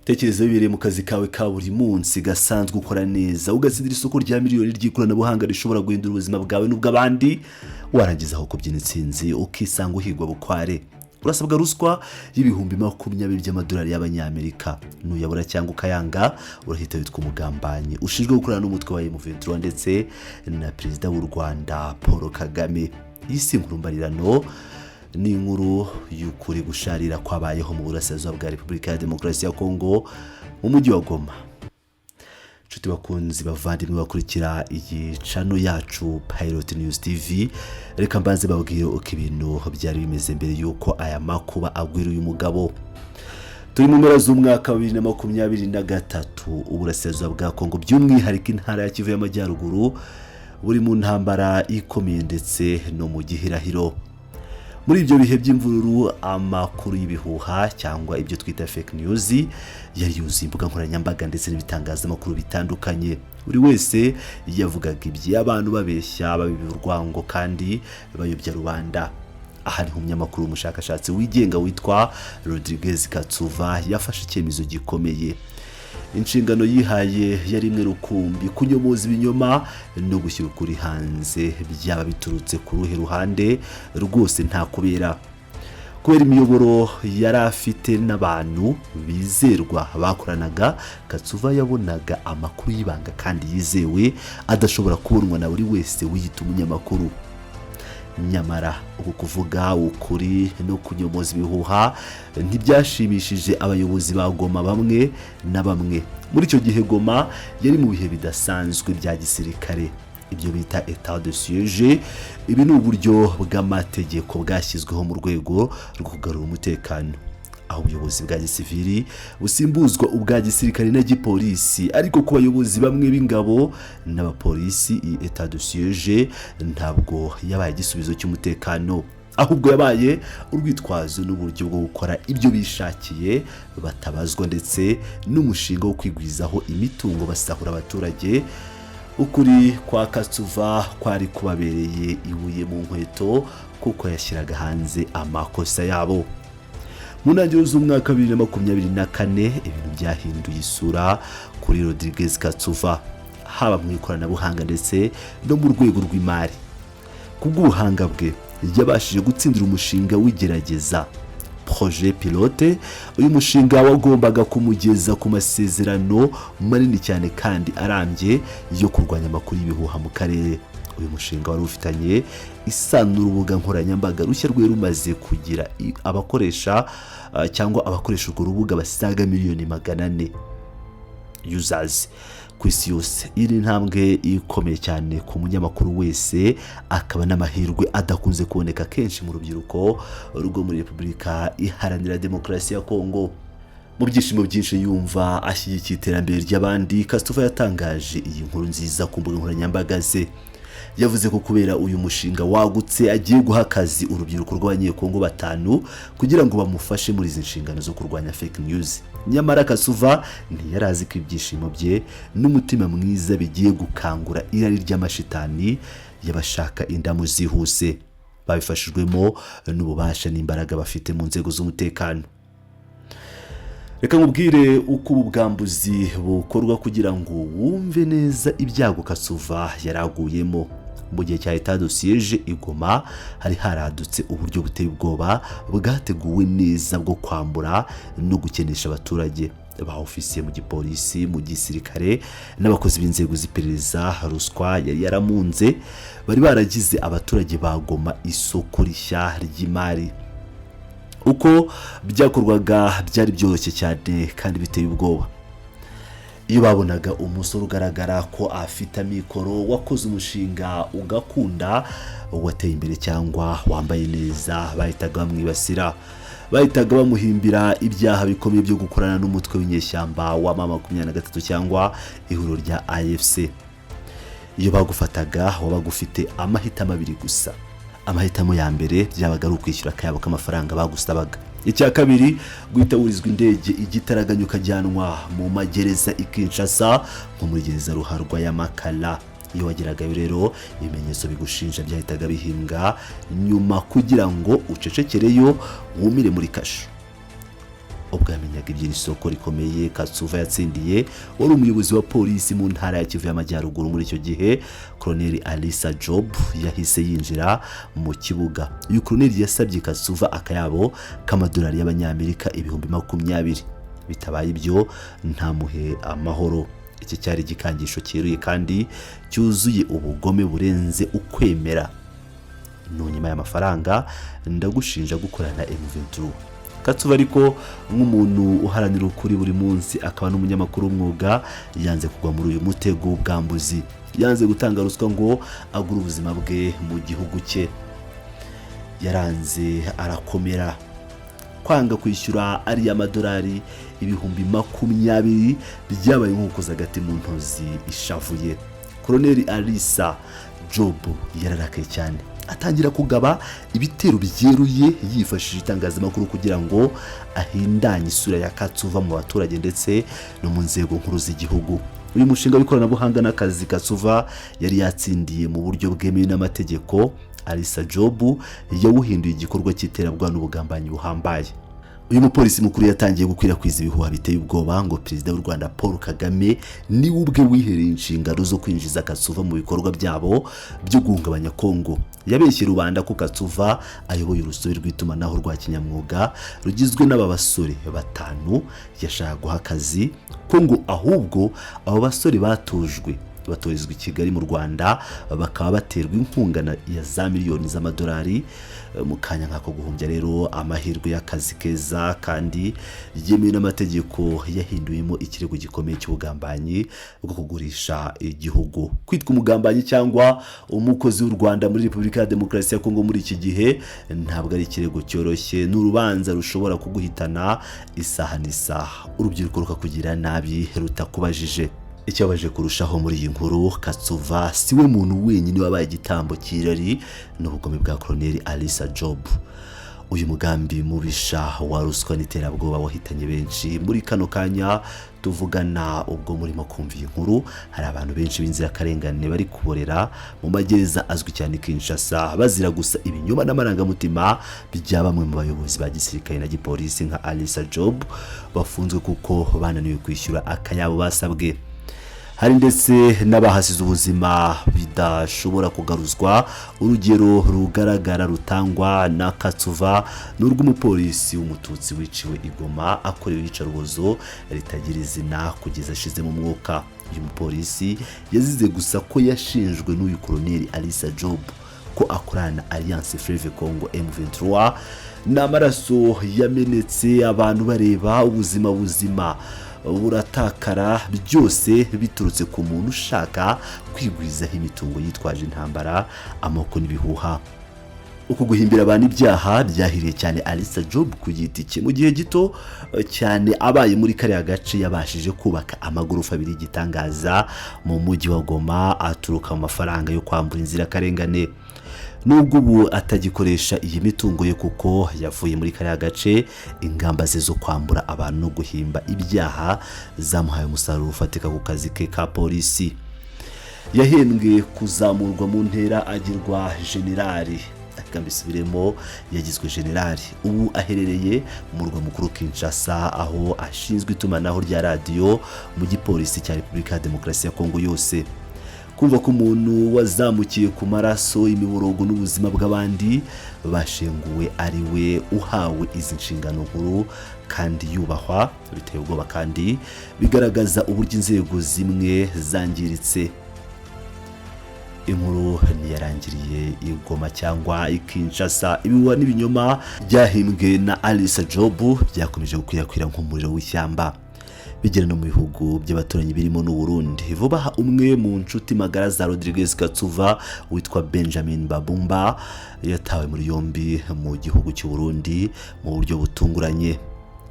Tekereza bibereye mu kazi kawe ka buri munsi gasanzwe ukora neza, ugatsindira isoko rya miliyoni ry'ikoranabuhanga rishobora guhindura ubuzima bwawe n'ubw'abandi, warangiza aho kubyina intsinzi ukisanga uhigwa bukware. Urasabwa ruswa y'ibihumbi 20 by'amadolari y'Abanyamerika. Nuyabura cyangwa ukayanga, urahita witwa umugambanyi ushinzwe gukorana n'umutwe wa M23 ndetse na Perezida w'u Rwanda Paul Kagame. Iyi si inkuru mbarirano, ni inkuru y'ukuri gusharira kwabayeho mu burasirazuba bwa Repubulika ya Demokarasi ya Kongo, mu mujyi wa Goma. Inshuti, bakunzi, bavandimwe bakurikira iyi channel yacu Pilot News TV, reka mbanze babwire uko ibintu byari bimeze mbere y'uko aya makuba agwira uyu mugabo. Turi mu mpera z'umwaka wa 2023. Uburasirazuba bwa Kongo, by'umwihariko intara ya Kivu y'Amajyaruguru, buri mu ntambara ikomeye ndetse no mu gihirahiro. Muri ibyo bihe by'imvururu, amakuru y'ibihuha cyangwa ibyo twita fake news yari yuzuye imbuga nkoranyambaga ndetse n'ibitangazamakuru bitandukanye. Buri wese yavugaga ibye, abantu babeshya, babiba urwango kandi bayobya rubanda. Aha niho umunyamakuru, umushakashatsi wigenga witwa Rodriguez Katsuva yafashe icyemezo gikomeye. Inshingano yihaye yari imwe rukumbi: kunyomoza ibinyoma no gushyira ukuri hanze, byaba biturutse ku ruhe ruhande rwose, nta kubera imiyoboro yari afite n'abantu bizerwa bakoranaga. Katsuva yabonaga amakuru y'ibanga kandi yizewe, adashobora kubonwa na buri wese wiyita umunyamakuru. Nyamara uku kuvuga ukuri no kunyomoza ibihuha ntibyashimishije abayobozi ba Goma bamwe na bamwe. Muri icyo gihe Goma yari mu bihe bidasanzwe bya gisirikare, ibyo bita état de siège. Ibi ni uburyo bw'amategeko bwashyizweho mu rwego rwo kugarura umutekano, aho ubuyobozi bwa gisivili busimbuzwa ubwa gisirikare na gipolisi. Ariko ku bayobozi bamwe b'ingabo n'abapolisi, iyi état de siège ntabwo yabaye igisubizo cy'umutekano, ahubwo yabaye urwitwazo n'uburyo bwo gukora ibyo bishakiye batabazwa, ndetse n'umushinga wo kwigwizaho imitungo basahura abaturage. Ukuri kwa Katsuva kwari kubabereye ibuye mu nkweto, kuko yashyiraga hanze amakosa yabo. Mu ntangiriro z'umwaka wa 2024, ibintu byahinduye isura kuri Rodriguez Katsuva, haba mu ikoranabuhanga ndetse no mu rwego rw'imari. Ku bw'ubuhanga bwe, yabashije gutsindira umushinga w'igerageza, projet pilote. Uyu mushinga wagombaga kumugeza ku masezerano manini cyane kandi arambye yo kurwanya amakuru y'ibihuha mu karere. Uyu mushinga wari ufitanye isano n'urubuga nkoranyambaga rushya rwari rumaze kugira abakoresha cyangwa abakoresha urwo rubuga basaga miliyoni 400 users ku isi yose. Iyi ni intambwe ikomeye cyane ku munyamakuru wese, akaba n'amahirwe adakunze kuboneka kenshi mu rubyiruko rwo muri Repubulika Iharanira Demokarasi ya Kongo. Mu byishimo byinshi, yumva ashyigikiye iterambere ry'abandi, Katsuva yatangaje iyi nkuru nziza ku mbuga nkoranyambaga ze. Yavuze ko kubera uyu mushinga wagutse, agiye guha akazi urubyiruko rw'Abanyekongo batanu kugira ngo bamufashe muri izi nshingano zo kurwanya fake news. Nyamara Katsuva ntiyari azi ko ibyishimo bye n'umutima mwiza bigiye gukangura irari ry'amashitani y'abashaka indamu zihuse, babifashijwemo n'ububasha n'imbaraga bafite mu nzego z'umutekano. Reka nkubwire uko ubu bwambuzi bukorwa kugira ngo wumve neza ibyago Katsuva yaraguyemo. Mu gihe cya état de siège i Goma, hari haradutse uburyo buteye ubwoba bwateguwe neza bwo kwambura no gukenesha abaturage. Ba ofisiye mu gipolisi, mu gisirikare n'abakozi b'inzego z'iperereza ruswa yari yaramunze, bari baragize abaturage ba Goma isoko rishya ry'imari. Uko byakorwaga byari byoroshye cyane kandi biteye ubwoba. Iyo babonaga umusore ugaragara ko afite amikoro, wakoze umushinga ugakunda, wateye imbere cyangwa wambaye neza, bahitaga bamwibasira. Bahitaga bamuhimbira ibyaha bikomeye byo gukorana n'umutwe w'inyeshyamba wa M23 cyangwa ihuriro rya AFC. Iyo bagufataga, wabaga ufite amahitamo abiri gusa. Amahitamo ya mbere byabaga ari ukwishyura akayabo k'amafaranga bagusabaga. Icya kabiri, guhita wurizwa indege igitaraganya ukajyanwa mu magereza i Kinshasa, nko muri gereza ruharwa ya Makala. Iyo wageragayo rero, ibimenyetso bigushinja byahitaga bihimbwa nyuma kugira ngo ucecekereyo, wumire muri kasho. Ubwo yamenyaga iby'iri soko rikomeye Katsuva yatsindiye, wari umuyobozi wa polisi mu ntara ya Kivu y'Amajyaruguru muri icyo gihe, Koloneli Alisa Job, yahise yinjira mu kibuga. Uyu koloneli yasabye Katsuva akayabo k'amadolari y'Abanyamerika 20,000, bitabaye ibyo ntamuhe amahoro. Iki cyari igikangisho cyeruye kandi cyuzuye ubugome burenze ukwemera: "Nunyima y'amafaranga, ndagushinja gukorana na M23." Katsuva ariko, nk'umuntu uharanira ukuri buri munsi akaba n'umunyamakuru w'umwuga, yanze kugwa muri uyu mutego w'ubwambuzi. Yanze gutanga ruswa ngo agure ubuzima bwe mu gihugu cye. Yaranze, arakomera. Kwanga kwishyura ariya madolari 20,000 byabaye nk'ukoza agati mu ntozi ishavuye. Koloneli Alisa Job yararakaye cyane, atangira kugaba ibitero byeruye yifashishije itangazamakuru kugira ngo ahindanye isura ya Katsuva mu baturage ndetse no mu nzego nkuru z'igihugu. Uyu mushinga w'ikoranabuhanga n'akazi Katsuva yari yatsindiye mu buryo bwemewe n'amategeko, Alisa Job yawuhinduye igikorwa cy'iterabwoba n'ubugambanyi buhambaye. Uyu mupolisi mukuru yatangiye gukwirakwiza ibihuha biteye ubwoba ngo Perezida w'u Rwanda Paul Kagame niwe ubwe wihereye inshingano zo kwinjiza Katsuva mu bikorwa byabo byo guhungabanya Kongo. Yabeshye rubanda ko Katsuva ayoboye urusobe rw'itumanaho rwa kinyamwuga rugizwe n'aba basore batanu yashaka guha akazi, ko ngo ahubwo abo basore batojwe, batorezwa i Kigali mu Rwanda, bakaba baterwa inkunga ya za miliyoni z'amadolari. Mu kanya nk'ako guhumbya rero, amahirwe y'akazi keza kandi yemewe n'amategeko yahinduyemo ikirego gikomeye cy'ubugambanyi bwo kugurisha igihugu. Kwitwa umugambanyi cyangwa umukozi w'u Rwanda muri Repubulika ya Demokarasi ya Kongo muri iki gihe ntabwo ari ikirego cyoroshye, ni urubanza rushobora kuguhitana isaha n'isaha, urubyiruko rukakugira nabi rutakubajije. Ikibabaje kurushaho muri iyi nkuru, Katsuva si we muntu wenyine wabaye igitambo cy'irari n'ubugome bwa Koloneli Alisa Job. Uyu mugambi mubisha wa ruswa n'iterabwoba wahitanye benshi. Muri kano kanya tuvugana, ubwo murimo kumva iyi nkuru, hari abantu benshi b'inzirakarengane bari kuborera mu magereza azwi cyane Kinshasa, bazira gusa ibinyoma n'amarangamutima bya bamwe mu bayobozi ba gisirikare na gipolisi nka Alisa Job, bafunzwe kuko bananiwe kwishyura akayabo basabwe. Hari ndetse n'abahasize ubuzima bidashobora kugaruzwa. Urugero rugaragara rutangwa na Katsuva ni urw'umupolisi w'Umututsi wiciwe i Goma akorewe iyicarubozo ritagira izina kugeza ashize mu mwuka. Uyu mupolisi yazize gusa ko yashinjwe n'uyu Koloneli Alisa Job ko akorana na Alliance Fleuve Congo M23. Ni amaraso yamenetse abantu bareba, ubuzima buzima buratakara, byose biturutse ku muntu ushaka kwigwizaho imitungo yitwaje intambara, amoko n'ibihuha. Uku guhimbira abantu ibyaha byahiriye cyane Alisa Job ku giti cye. Mu gihe gito cyane abaye muri kariya gace, yabashije kubaka amagorofa abiri y'igitangaza mu mujyi wa Goma, aturuka mu mafaranga yo kwambura inzirakarengane. Nubwo ubu atagikoresha iyi mitungo ye kuko yavuye muri kariya gace, ingamba ze zo kwambura abantu no guhimba ibyaha zamuhaye umusaruro ufatika ku kazi ke ka polisi. Yahembwe kuzamurwa mu ntera, agirwa generali. Reka mbisubiremo: yagizwe generali. Ubu aherereye mu murwa mukuru Kinshasa, aho ashinzwe itumanaho rya radiyo mu gipolisi cya Repubulika ya Demokarasi ya Kongo yose. Kumva ko umuntu wazamukiye ku maraso, imiborogo n'ubuzima bw'abandi bashenguwe ari we uhawe izi nshingano nkuru kandi yubahwa, biteye ubwoba kandi bigaragaza uburyo inzego zimwe zangiritse. Inkuru ntiyarangiriye i Goma cyangwa i Kinshasa. Ibihuha n'ibinyoma byahimbwe na Alisa Job byakomeje gukwirakwira nk'umuriro w'ishyamba, bigera no mu bihugu by'abaturanyi birimo n'u Burundi. Vuba aha, umwe mu nshuti magara za Rodriguez Katsuva witwa Benjamin Babumba yatawe muri yombi mu gihugu cy'u Burundi mu buryo butunguranye.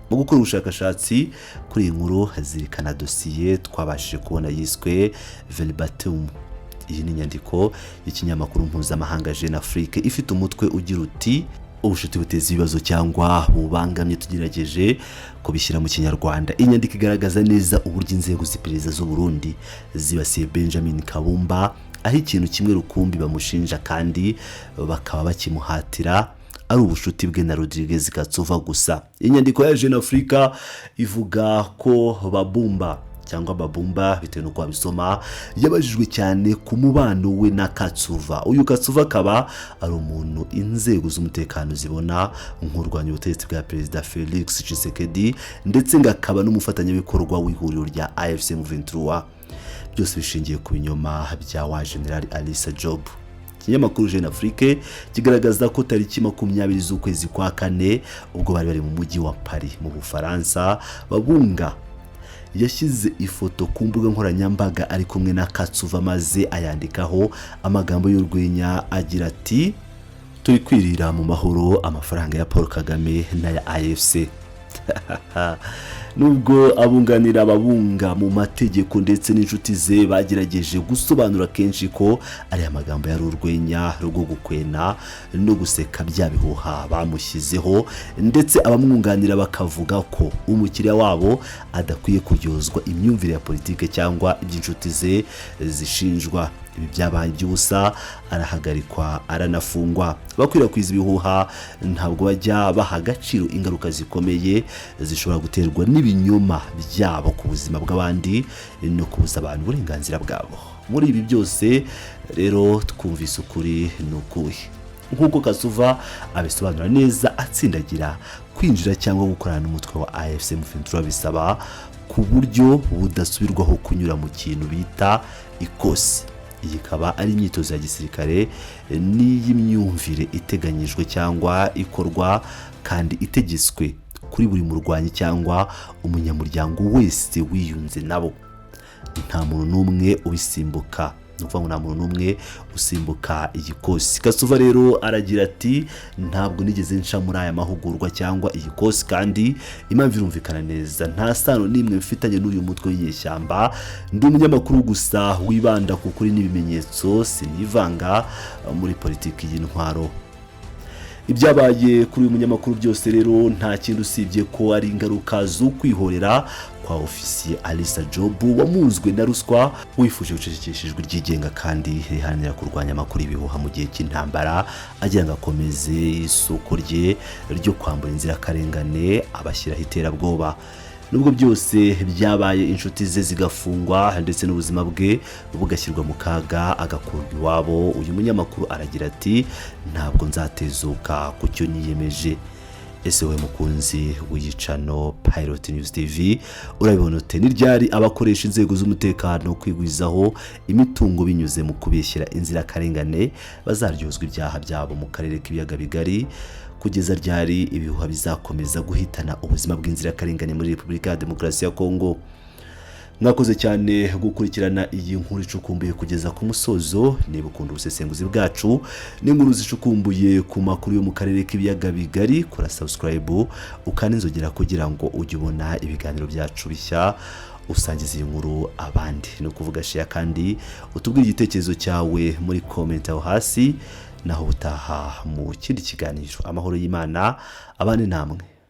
Mu gukora ubushakashatsi kuri iyi nkuru, zirikana dosiye twabashije kubona yiswe Verbatim. Iyi ni inyandiko y'ikinyamakuru mpuzamahanga Jeune Afrique ifite umutwe ugira uti: "Ubucuti buteza ibibazo cyangwa bubangamye." Tugerageje kubishyira mu Kinyarwanda, inyandiko igaragaza neza uburyo inzego z'iperereza z'u Burundi zibasiye Benjamin Kabumba, aho ikintu kimwe rukumbi bamushinja kandi bakaba bakimuhatira Ari ubushuti bwe na Rodriguez Katsuva gusa. Inyandiko ya Jeune Afrique ivuga ko Babumba, cyangwa Babumba bitewe n'uko wabisoma, yabajijwe cyane ku mubano we na Katsuva. Uyu Katsuva akaba ari umuntu inzego z'umutekano zibona nk'urwanya ubutegetsi bwa Perezida Felix Tshisekedi, ndetse ngo akaba n'umufatanyabikorwa w'ihuriro rya AFC M23, byose bishingiye ku binyoma bya wa General Alisa Job. Ikinyamakuru Jeune Afrique kigaragaza ko tariki 20 z'ukwezi kwa kane, ubwo bari bari mu mujyi wa Paris mu Bufaransa, Babunga yashyize ifoto ku mbuga nkoranyambaga ari kumwe na Katsuva, maze ayandikaho amagambo y'urwenya agira ati: "Turi kwirira mu mahoro amafaranga ya Paul Kagame n'aya AFC." Nubwo abunganira Ababunga mu mategeko ndetse n'inshuti ze bagerageje gusobanura kenshi ko ariya magambo yari urwenya rwo gukwena no guseka bya bihuha bamushyizeho, ndetse abamwunganira bakavuga ko umukiriya wabo adakwiye kuryozwa imyumvire ya politike cyangwa iby'inshuti ze zishinjwa, ibi byabaye iby'ubusa, arahagarikwa, aranafungwa. Abakwirakwiza ibihuha ntabwo bajya baha agaciro ingaruka zikomeye zishobora guterwa n'ibinyoma byabo ku buzima bw'abandi no kubuza abantu uburenganzira bwabo. Muri ibi byose rero, twumvise ukuri ni ukuhe? Nk'uko Kasuva abisobanura neza atsindagira, kwinjira cyangwa gukorana n'umutwe wa AFC M23 bisaba ku buryo budasubirwaho kunyura mu kintu bita ikosi. Iyi ikaba ari imyitozo ya gisirikare n'iy'imyumvire iteganyijwe cyangwa ikorwa kandi itegetswe kuri buri murwanyi cyangwa umunyamuryango wese wiyunze nabo. Nta muntu n'umwe ubisimbuka, ni ukuvuga ngo nta muntu n'umwe usimbuka iyi kosi. Kasuva rero aragira ati: "Ntabwo nigeze nca muri aya mahugurwa cyangwa iyi kosi, kandi impamvu irumvikana neza. Nta sano n'imwe mfitanye n'uyu mutwe w'inyeshyamba. Ndi umunyamakuru gusa wibanda ku kuri n'ibimenyetso, sinivanga muri politiki y'intwaro." Ibyabaye kuri uyu munyamakuru byose rero nta kindi usibye ko ari ingaruka z'ukwihorera kwa ofisiye Alisa Jobu, wamunzwe na ruswa, wifuje gucecekesha ijwi ryigenga kandi riharanira kurwanya amakuru y'ibihuha mu gihe cy'intambara, agira ngo akomeze isoko rye ryo kwambura inzirakarengane abashyiraho iterabwoba. Nubwo byose byabaye, inshuti ze zigafungwa ndetse n'ubuzima bwe bugashyirwa mu kaga, agakurwa iwabo, uyu munyamakuru aragira ati: "Ntabwo nzatezuka ku cyo niyemeje." Ese wowe mukunzi w'iyicano Pilot News TV, urabibona ute? Ni ryari abakoresha inzego z'umutekano kwigwizaho imitungo binyuze mu kubeshyira inzirakarengane bazaryozwa ibyaha byabo mu karere k'Ibiyaga Bigari? Kugeza ryari ibihuha bizakomeza guhitana ubuzima bw'inzirakarengane muri Repubulika ya Demokarasi ya Kongo? Mwakoze cyane gukurikirana iyi nkuru icukumbuye kugeza ku musozo. Niba ukunda ubusesenguzi bwacu n'inkuru zicukumbuye ku makuru yo mu karere k'Ibiyaga Bigari, kora subscribe, ukanda inzogera kugira ngo ujye ubona ibiganiro byacu bishya. Usangiza iyi nkuru abandi, ni ukuvuga share, kandi utubwire igitekerezo cyawe muri comment aho hasi. Naho ubutaha mu kindi kiganiro. Amahoro y'Imana abane namwe.